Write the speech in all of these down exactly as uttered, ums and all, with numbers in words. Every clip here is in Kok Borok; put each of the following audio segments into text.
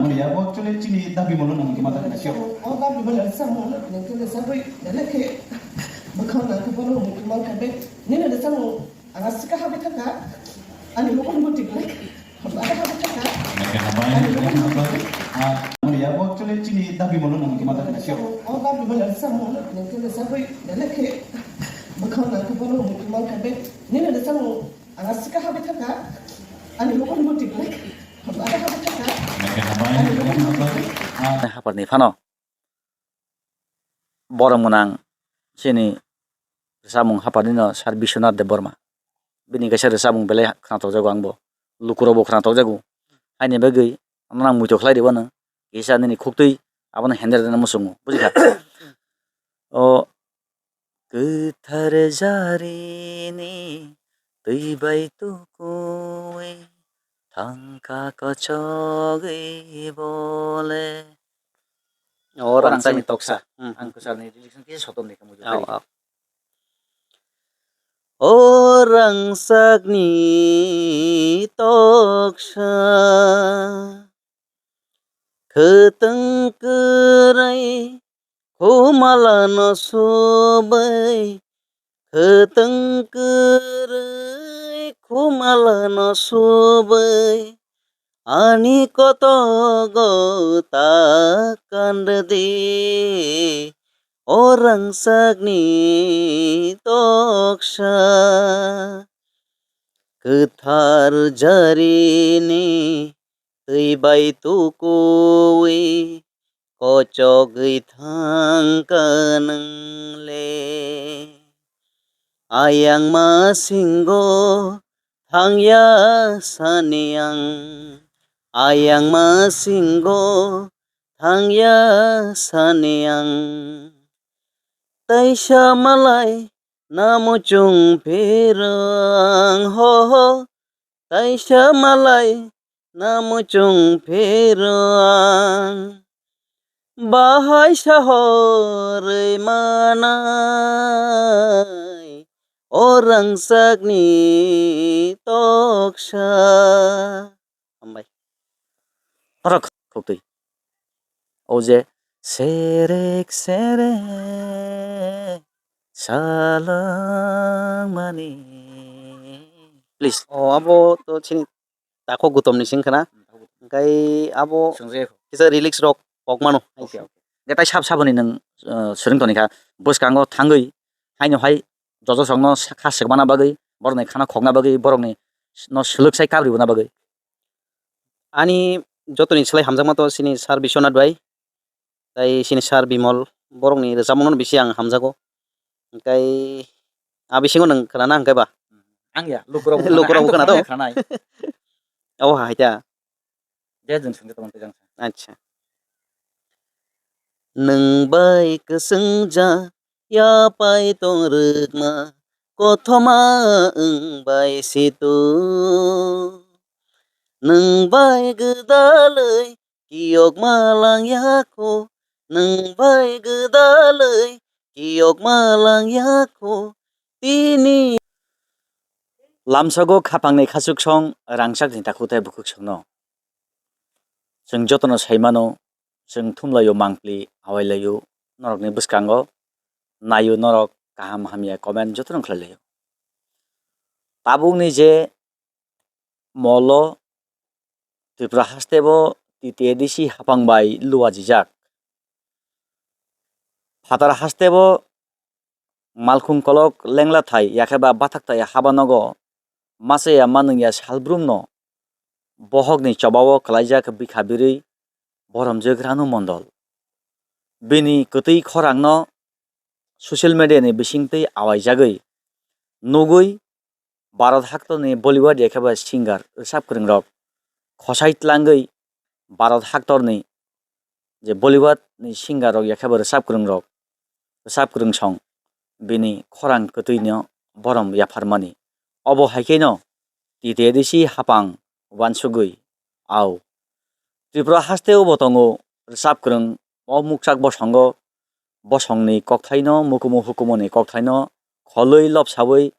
Mani ya, bo actually chini dabi molo nang kima dabi nasio. O dabi molo samung nang kile sabai dale ke bakang nang ke bono mukti mang kabe nini de samung anga sika habi thaka ani mukon buti kle. Mani ya, bo actually chini dabi molo nang kima dabi nasio. O dabi molo samung nang kile sabai dale ke bakang nang ke bono mukti mang kabe nini de samung anga sika habi thaka ani mukon buti kle. Haparni phano borok mwnang chini rwchapmung haparnino Sir Biswanath Debbarma. Bini kaisa rwchapmung belai khwnathokjago, angbo lukurokbo khwnathokjago. Haini bagwi ano nang muitu khlai rwbano kisa nini khuktwi abono hender rwna muchungo, bujikha? O kwthar jarini twi bai tukuwi thangkha kochogwi bole. O rangchakni toksa. Hmm. Ang kwcharni lyrics kisa sotonni khe muitu khlai. O rangchakni toksa. Khwtwng kwrwi khumalano subwi, khwtwng kwrwi khumalano subwi, ani kotogo ta kanrwdi, o rangchakni toksa. Kwthar jarini twi bai tukuwi kochogwi thangkha nwng le. Ayang masingo thangya sani ang, ayang masingo thangya sani ang. Taisa malai namuchung phirang ho ho, taisa malai namuchung phirang. Bahai sahorwi manai o rangchakni toksa. Hambai. Norok khuktwi. O je serek serek salangmani. Please. O abo to chini takhuk gutomni sing khna. Hwnkhe abo kisa lyrics rok kok mano. Okay, okay. Hwnkhe tai sab saboni nwng, uh, swrwng toni kha. Bwskango thangwi haino hai joto songno kha swkmana bagwi, borokni khana khokna bagwi, borokni no swlwk sai kabribuna bagwi. Ani jotoni slai hamjakma to chini Sir Biswanath bai, tai chini Sir Bimal, borokni rwchapmungno bisi ang hamjago. Hwnkhe a bisingo nwng khwnana hwnkhe ba? Ang ya, lukurok lukurok khwna to? Khwnanai. Abo hai ta. Je jwng swngde tongmani twijang sa. Acha. Nwng bai kwchwngja yapai tong rwkma, kothoma wng bai situ. Nwng bai gwdalwi kiyokma lang ya kho, nwng bai gwdalwi kiyokma lang ya kho, tini. Lamsago khapangni khachuksong rangchakni takhuk tei bukhuksongno. Chwng jotono sai mano, chwng thumlaio, mangpli awailaio, norokni bwskango naio norok kaham hamya comment jotono khlailaio. Tabukni je molo Tripura hasteo T T A D C hapang bai luajijak. Phatar hasteo malkhung kolok lengla thai yakhe ba bathak thai habanogo machaya manwngya salbrumno bohokni chobao kwlaijak bikha birwi boromjwk Ranu Mondol. Bini kwtwi khorangno social media ni bisingtwi awaijagwi nugwi Bharat haktorni Bollywood yakhe ba singer rwchap kwrwngrok khosai tlangwi Bharat haktorni je Bollywood ni singer rok yakhe ba rwchap kwrwngrok, rwchap kwrwngsong bini khorang kwtwino borom yapharmani. Obo hai kheno T T A D C hapang uansugwi au Tripura hasteo bo tongo rwchap kwrwng. O mukchak bosongo bosongni kokthaino, mukumu hukumuni kokthaino kholwi lobsawi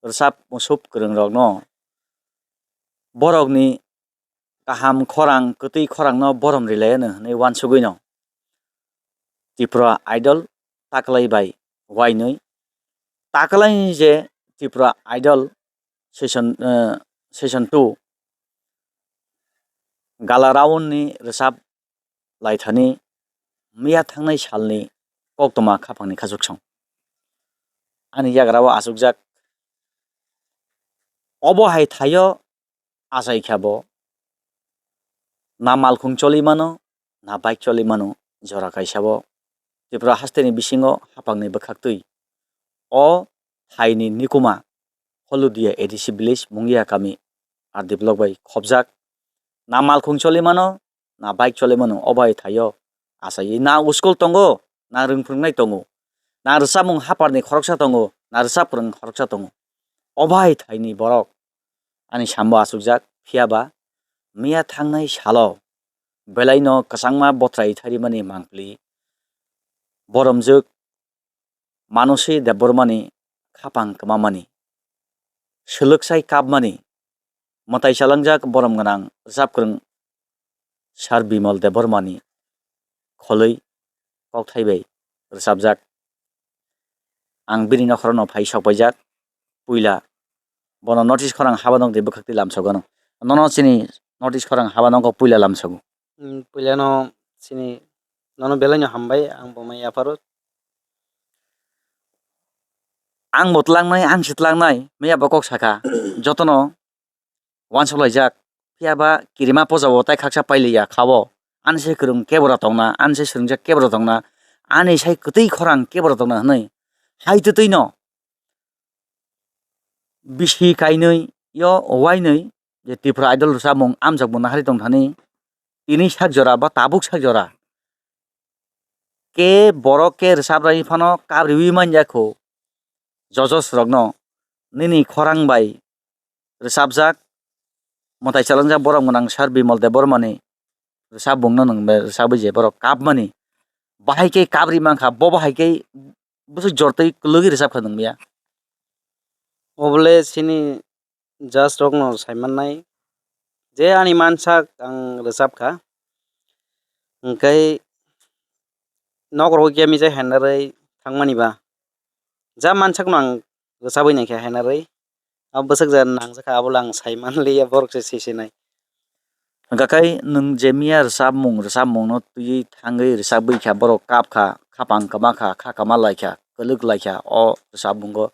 rwchap musup kwrwngrokno borokni kaham khorang, kwtwi khorangno borom rilaiano hwnwi uansugwino Tripura Idol taklai bai uainwi taklaini je Tripura Idol season, eh, season two gala round ni rwchap laithani miya thangnai salni koktwma khapangni khachuk song. Ani yagra o achukjak. Obo hai thaio achai kha bo. Na malkhung choli mano, na bike choli mano, jora kaisa bo Tripura hasteni bisingo hapangni bwkhaktwi. O thaini nikuma Holudia A D C village Mungia kami R D block bai khobjak. Na malkhung choli mano, na bike chole mano, o bai thaio. Asai na school tongo, na rwng phwrwngnai tongo, na rwchapmung haparni khoroksa tongo, na rwchap kwrwng khoroksa tongo. O bai thaini borok ani sambo achukjak, phiya ba miya thangnai salo belaino kwchangma botrai tharimani mangpili boromjwk Manusi Debbarmani khapang kwmamani, swlwksai kapmani, mwtai chalangjak borom gwnang rwchapkwrwng Sir Bimal Debbarmani kholwi kokthai bai rwchapjak. Ang bini nokhorno phai sokpaijak, puila bono notice khorang haba nokni bwkhaktwi lamsogwno. Nono chini notice khorang haba nogo puila lamsogo. Hmm, puilano chini nono belaino hambai, ang bo mai yapharo. Ang bo tlangnai, ang se tlangnai, miya bo kok saka. Jotono uansuk laijak. Phiya ba kirima poja o tai khaksa pailiya kha o. Ani se kwrwng kebra tongna, ani se swrwngjak kebra tongna, ani sai kwtwi khorang kebra tongna hwnwi. Hai twtwi no bisi kainwi yo wainwi je Tripura Idol rwchapmung amjokmung nahari tongthani tini sak jora ba tabuk sak jora. Ke borok ke rwchaprai phano kabriwi manya kho judges rokno nini khorang bai rwchapjak mwtai chalangjak borom gwnang Sir Bimal Debbarmani rwchapmungno nwng be rwchapwi je borok kapmani bahai khe kabri mankha, bobo hai khe bwswk jortwi kwlwgwi rwchapkha nwng miya. Obole chini judge rokno saimannai je ani mansak ang rwchapkha, hwnkhe nokrok khe misa henarwi thangmani ba ja mansakno ang rwchabwi naikha henarwi. Abo bwswk je nangjakha, abo le ang saimanliya, borok se sisinai. Hwnkha khe nwng je miya rwchapmung, rwchapmungno twiwi thangwi rwchapwi kha, borok kapkha, khapang kwmakha, kha kwma laikha, kwlwk laikha o rwchapmungo.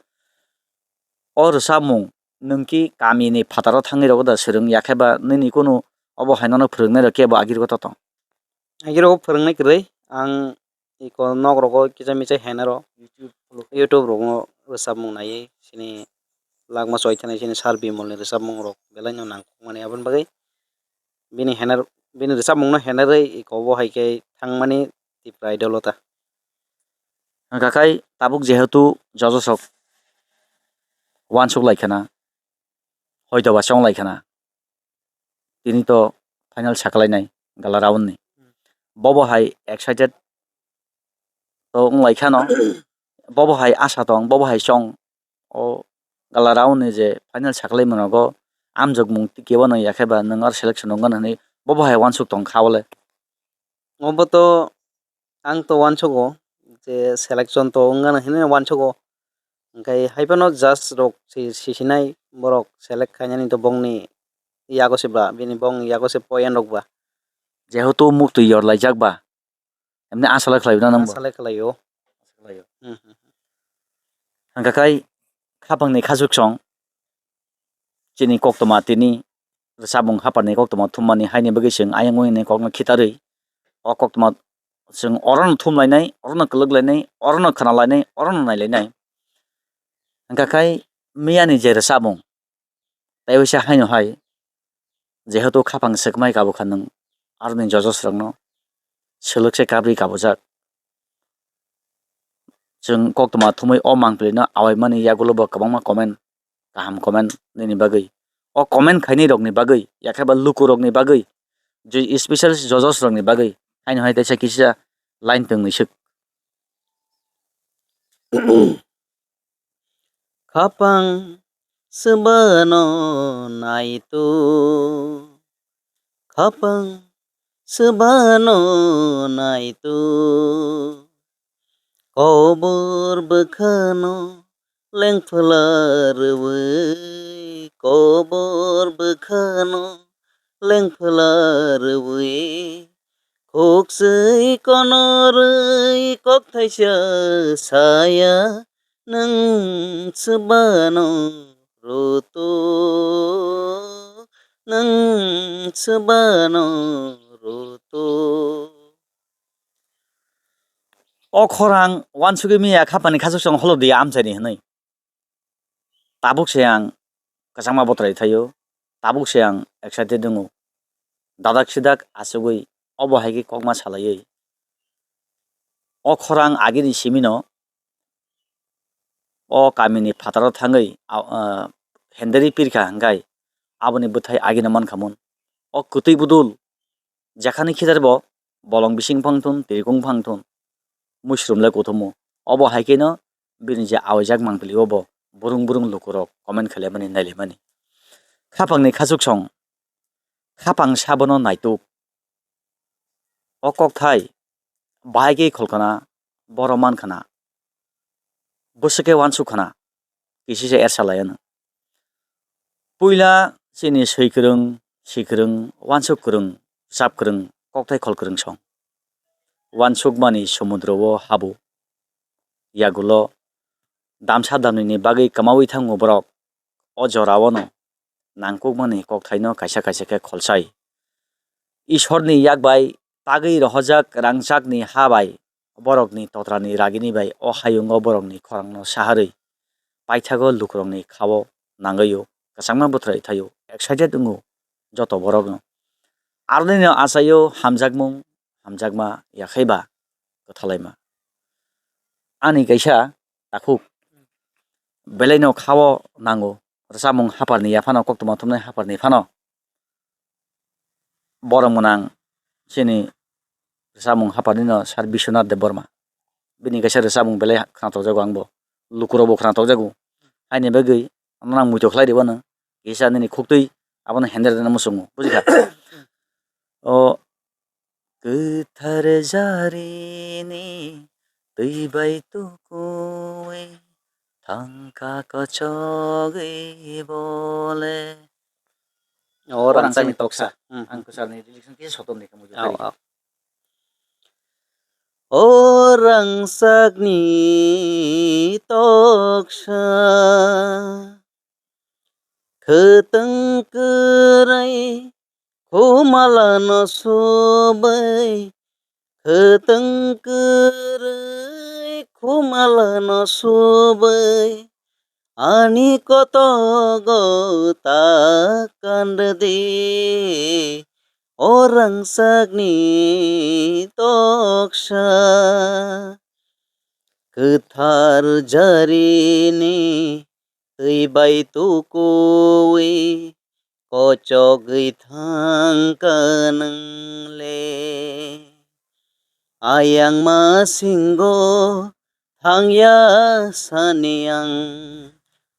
O rwchapmung nwng ki kamini phataro thangwi rogo da swrwng, yakhe ba nini kunu obo hai nono phwrwngnairok kebo agirok to tong? Agirok phwrwngnai kwrwi, ang iko nok rogo kisa misa henaro YouTube, YouTube rogo rwchapmung naiwi chini Lakma Choitani chini Sir Bimalni rwchapmung rok belaino nangkukmani, aboni bagwi bini henar, bini rwchapmungno henarwi iko bo hai khe thangmani Tipra Idol o ta. Hwnkha khai tabuk jehetu judges rok uansuk lai khana, hoito ba chong lai khana. Tini to final sakalainai gala round ni. Bobo hai excited to wng lai khano. Bobo hai asa tong, bobo hai chong. O gala round ni je final sakalai mano go amjokmung twi kebo no yakhe ba nwng aro selection wngkha hwnwi bobo hai uansuk tong kha o le. Obo to ang to uansugo je selection to wngkha hwnwi uansugo. Hwnkhe hai phano judge rok si-, sisinai borok select khainani to bongni yago se ba, bini bongni yago se point rok ba. Jehetu muktwi yor laijak ba, emni asalai khlai na nang bo? Asalai khlai o. Hmm, hmm. Hwnkha khai khapangni khachuk song chini koktwma tini rwchapmung haparni koktwma thummani haini bagwi chwng ayang oyangni kokno khitarwi o koktwma chwng orono thumlainai, orono kwlwklainai, orono khwnalainai, orono nailainai. Hwnkha khai miyani je rwchapmung, tei waisa haino hai, jehetu khapang swkmai kabukha nwng aroni judges rokno swlwk se kabri kabujak. Chwng koktwma thumwi o mangpili no awaimani yagulo bo kwbangma comment, kaham comment nini bagwi. O comment khainai rokni bagwi, yakhe ba luku rokni bagwi, je special judges rokni bagwi, haino hai teisa kisa line tongni swk. Khapang swbano naitu, Khapang swbano naitu, kobor bwkhano lengphwla rwui, kobor bwkhano lengphwla rwui, khuksui konorwi kok thaisa saya, nwng swbano rutu, nwng swbano rutu. O khorang uansugwi miya khapani khachuk song holodiya amchaini hwnwi. Tabuk se ang kwchangma bothrai thaio, tabuk se ang excited wngo. Dadak sidak achugwi obo hai khe kokma salaiwi. O khorang agini simino o kamini phataro thangwi, a, a, henderi pirkha hwnkhe aboni bwthai agino mankhamun. O kwtwi budul jekhani khijar bo bolong bising phang thun, tirikung phang thun, muisrum le kuthumu. Obo hai kheno bini je awijak mangpili o bo burung burung lukurok comment khlaimani, nailaimani. Khapangni khachuk song, khapang sabono naituk. O kokthai bahai khe kholkhana, boro mankhana, bwswk khe uansuk khana, kisi se ersa lai anw. Puila chini swi kwrwng, swi kwrwng, uansuk kwrwng, chap kwrwng, kokthai khol kwrwng song. Uansukmani somudro o habo, yagulo damsa damnini bagwi kwmaui thango borok. O jorao no nangkukmani kokthaino kaisa kaisa khe kholsai. Ishorni yak bai tagwi rohorjak rangchakni ha bai borokni totrani ragini bai o hayungo borokni khorangno saharwi paithago lukurokni khao nangwi o kwchangma bwthwrai thaio, excited wngo joto borokno. Aroni no achaio hamjakmung, hamjakma yakhai ba kwthalaima. Ani kaisa takhuk belaino khao nango, rwchapmung haparni yaphano, koktwma thumnai haparni phano borok mwnang chini rwchapmung haparnino Sir Biswanath Debbarma. Bini kaisa rwchapmung belai khwnathokjago angbo, lukurokbo khwnathokjago. Haini bagwi ano nang muitu khlai rwbano, kisa nini khuktwi abono hender rwna muchungo, bujikha? O kwthar jarini twi bai tukuwi thangkha kochogwi bole. O rangchakni toksa. Hmm. Ang kwcharni lyrics kisa soton di kamu. Au, au. O rangchakni toksa, khwtwng kwrwi khumala no subwi, khwtwng kwrwi khumala no subwi, ani kotogo ta kanddi, o rangchakni toksa. Kwthar jarini twi bai tukuwi kochogwi thangkha nwng le. Ayang masingo thangya sani ang,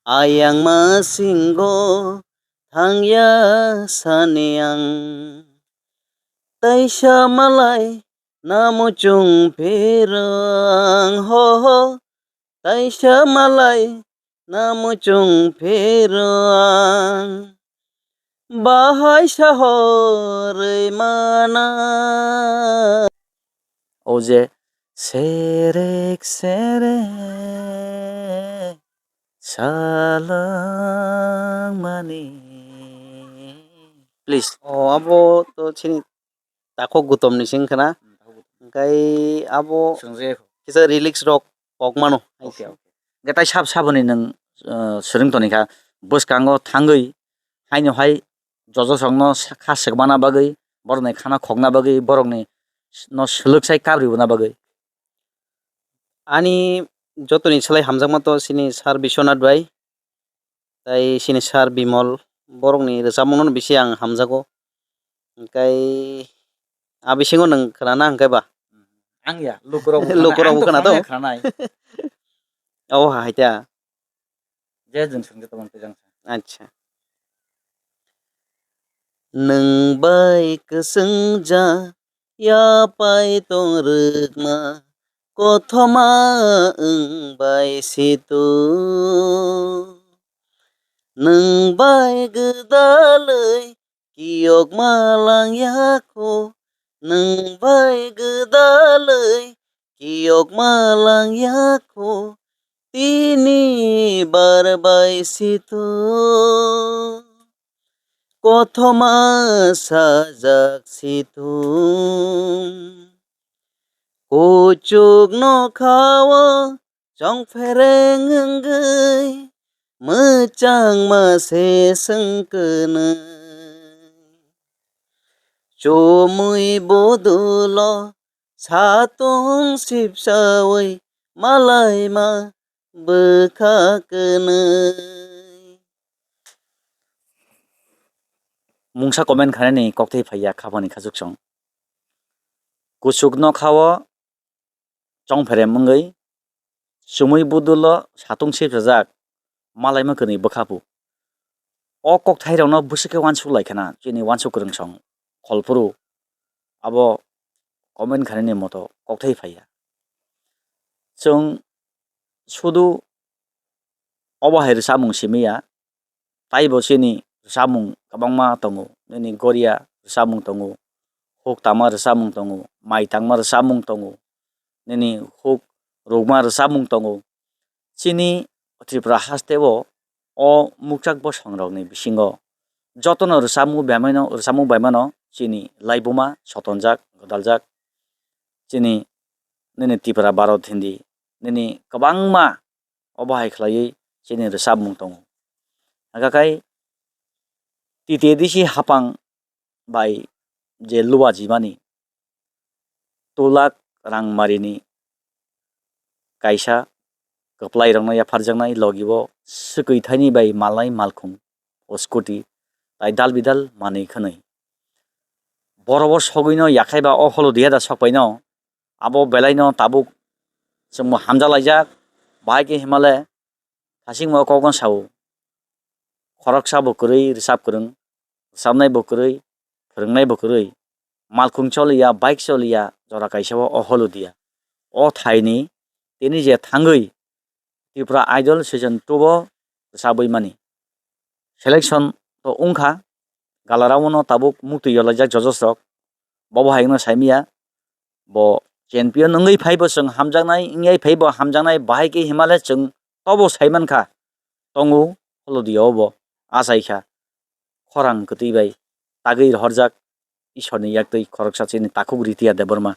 ayang masingo thangya sani ang. Taisa malai namuchung phirang ho ho, taisa malai namuchung phirang, bahai sahorwi mana. O je serek serek salangmani. Please. O abo to chini takhuk gutom ni sing khna. Hmm, takhuk gutom. Hingkai abo swngjaya kho. Kisa lyrics rok kok mano. Okay, okay. Hingke tai sab saboni nwng, uh, swrwng toni kha, bwskango thangwi haino hai jojo songno sa-, kha swkmana bagwi, borokni khana khokna bagwi, borokni s-, no swlwk sai kabribuna bagwi. Ani jotoni slai hamjakma to chini Sir Biswanath bai. Tai chini Sir Bimal, borokni rwchapmungno bisi ang hamjago. Hingkai a bisingo nwng khwnana hingkai ba? Ang ya, lukurok bo khwnai, lukurok bo khwnai, khwna to? Ang khwnai. Obo hai ta. Je jwng swngkhe tongmani twijang sa. Acha. Nwng bai kwchwngja yapai tong rwkma, kothoma wng bai situ. Nwng bai gwdalwi kiyokma lang yakho, nwng bai gwdalwi kiyokma lang yakho, tini bar bai situ. Kothoma sajak situ. Kuchuk nokhao chongphereng wngwi mwchangma se swngkwnwi. Chumui bodulo satung sipsawi malaima bwkha kwnwi. Mungsa comment khainani kokthai phaiya khapani khachuksong. Kuchuk nokhao chongpherem wngwi chumui budulo satung sipsajak malaima kwnwi bwkha phu. O kokthairokno bwswk khe uansuk lai khna chini uansuk kwrwngsong kholphuru abo comment khainani moto kokthai phaiya. Chwng sudu obo hai rwchapmung simiya, taibo chini rwchapmung kwbangma tongo, nini goria rwchapmung tongo, huk tangma rwchapmung tongo, mai tangma rwchapmung tongo, nini huk rukma rwchapmung tongo. Chini Tripura hasteo o mukchak bosongrokni bisingo jotono rwchapmung bemaino, rwchapmung baimano chini laibuma sotonjak, gwdaljak, chini nini Tripura Bharat Hindi nini kwbangma obo hai khlaiwi chini rwchapmung tongo. Hakakai T T A D C hapang bai je luwa jimani two lakh rang marini kaisa kwplairokno yapharjaknai logi o swkwi thaini bai malnai malkhung o scooty tai dal bidal manwi khwnwi. Boro bo sogwino yakhai ba o holo diya da sokpaino abo belaino tabuk chwngbo hamjalaijak bahai khe himale thasingmo kokno sao khoroksa bo kwrwi rwchap kwrwng rwchapnai bo kwrwi phwrwngnai bo kwrwi malkhung choliya bike choliya jora kaisa o holo diya o thaini tini je thangwi Tripura Idol season two o rwchabwi mani. Selection to wngkha, galarao no tabuk muktwi yolaijak judges rok. Bobo hai wngno saimanya, bo champion wngwi phaibo chwng hamjaknai, wngya phaibo hamjaknai, bahai khe himale chwng tobo saimankha, tongo holodia o bo achaikha. Khorang kwtwi bai tagwi rohorjak Isorni yaktwi khoroksa chini takhuk Ritiya Debbarma.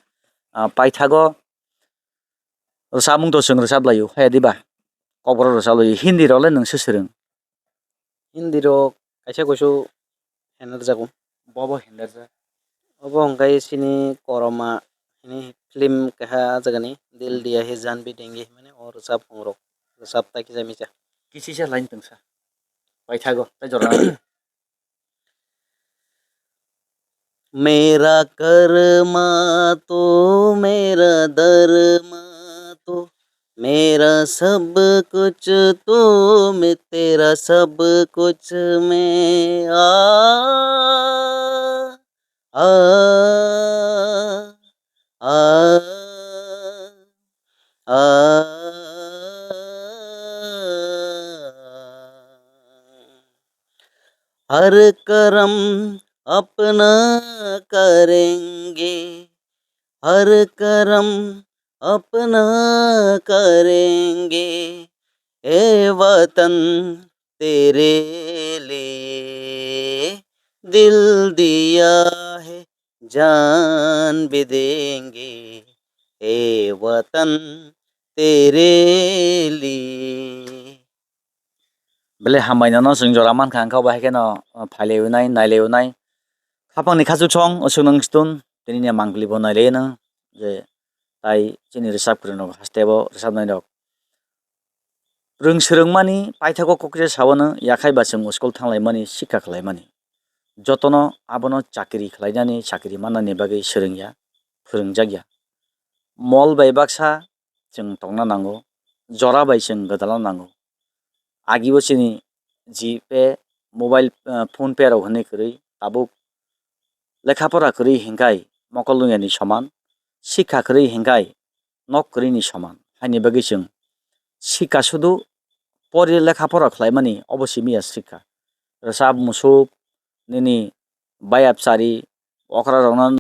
Ah, paithago rwchapmung to chwng rwchap laio, haya diba? Kokborok rwchap laio. Hindi rok le nwng se swrwng? Hindi rok kaisa kuisu henarjago. Bobo henarjak. Obo hwnkhe chini Koroma hwnwi film kaha ah jagani Dil Diya Hai Jaan Bhi Denge hwnmani o rwchapmung rok rwchap ta kisa misa. Kisisa line tongsa. Paithago, tei jora. मेरा कर्मा तू, मेरा धर्मा तू, मेरा सब कुछ तू, मैं तेरा सब कुछ मैं। आ, आ, आ, आ। हर करम अपना करेंगे, हर करम अपना करेंगे, ए वतन तेरे लिए दिल दिया है, जान भी देंगे, ए वतन तेरे लिए। Belai hambai nono chwng jora mankha, hwnkhe obo hai kheno, uh, phailaiwi nai, nailaio nai. Khapangni khachuksong, usuk nang stun, tini ni mangpili bo nailaio nang, je tai chini rwchap kwrwng rok haste bo rwchapnai rok. Rwng swrwngmani paithago kokse saono yakhai ba chwng school thanglaimani, sikha khlaimani. Jotono abono chakri khlainani, chakri mannani bagwi swrwngya, phwrwngjakya. Mol bai baksa chwng tongna nango, jora bai chwng gwdalna nango. Agio chini G Pay, mobile, ah, PhonePe rok hwnwi kwrwi, tabuk lekha pora kwrwi hinkhai mokol nuyani soman, sikha kwrwi hinkhai nok kwrwini soman. Haini bagwi chwng sikha sudu pori lekha pora khlaimani obo simi ya sikha. Rwchap musuk, nini bayap chari, okrarokno